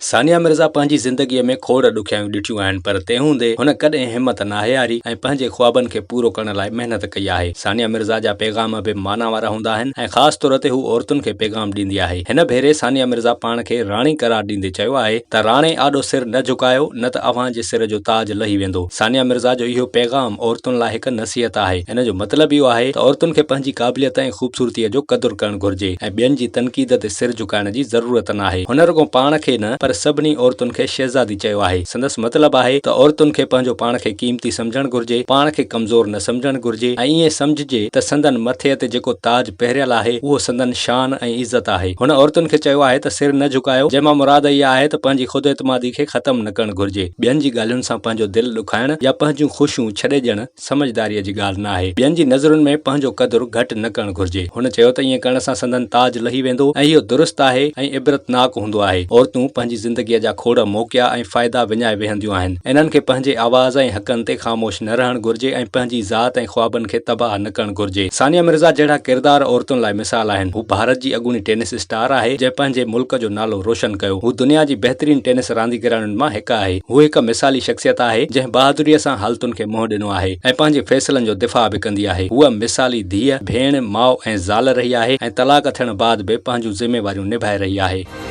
ثانيه مرزا پنهنجي زندگيء ۾ کوڙ ڏکيائيون ڏٺيون آهن پر تنهن هوندي هن ڪڏهن همت ناهي هاري ۽ پنهنجي خوابن کي پورو ڪرڻ لاء محنت ڪئي آهي. ثانيه مرزا جا پيغام به معنيٰ وارا هوندا آهن ۽ خاص طور تي هو عورتن کي پيغام ڏيندي آهي. هن ڀيري ثانيه مرزا پاڻ کي راڻي قرار ڏيندي چيو آهي ته راڻي آڏو سر نه جهڪايو نه ته اوهان جي سر جو تاج لهي ويندو. ثانيه مرزا جو اهو پيغام عورتن لاء هڪ نصيحت آهي. ان جو مطلب اهو آهي ته عورتن کي پنهنجي قابليت ۽ خوبصورتيء جو قدر ڪرڻ گهرجي ۽ ٻين جي تنقيد تي سر جهڪائڻ جي ضرورت ناهي. هن رڳو پاڻ کي نه پر سڀني عورتن کي شهزادي چيو آهي. سندس مطلب آهي ته عورتن کي پنهنجو پاڻ کي قيمتي سمجهڻ گهرجي، پاڻ کي ڪمزور نه سمجهڻ گهرجي ۽ ائين سمجهجي ته سندن مٿي تي جيڪو تاج پهريل آهي اهو سندن شان ۽ عزت آهي. هن عورتن کي چيو آهي ته سر نه جهڪايو جنهن مان مراد اها آهي ته پنهنجي خود اعتمادي کي ختم نه ڪرڻ گهرجي. ٻين جي ڳالهين سان پنهنجو دل ڏکائڻ يا پنهنجون خوشيون ڇڏي ڏيڻ سمجهداريء جي ڳالهه نه آهي. ٻين جي نظرن ۾ پنهنجو قدر گهٽ نه ڪرڻ گهرجي. هن چيو ته ائين ڪرڻ سان سندن تاج لهي ويندو ۽ اهو درست آهي ۽ عبرتناڪ هوندو آهي. عورتون پنهنجي زندگيء جا کوڙ موقعا ۽ فائدا وڃائي ويهنديون آهن. انهن کي پنهنجي آواز ۽ حقن تي خاموش نه رهڻ گهرجي ۽ پنهنجي ذات ۽ خوابن کي تباهه نه ڪرڻ گهرجي. ثانيه مرزا جهڙا ڪردار عورتن لاء مثال آهن. هو ڀارت جي اڳوڻي ٽينس اسٽار آهي، جنهن پنهنجي ملڪ جو نالو روشن ڪيو. هو دنيا جي بهترين ٽينس رانديگرڻين مان هڪ آهي. هوء هڪ مثالي شخصيت آهي، جنهن بهادريء سان حالتن کي منهن ڏنو آهي ۽ پنهنجي فيصلن جو دفاع به ڪندي آهي. هوء مثالي ڌيء، ڀيڻ، ماء ۽ زال رهي آهي ۽ طلاق ٿيڻ بعد به پنهنجون ذميواريون نڀائي رهي آهي.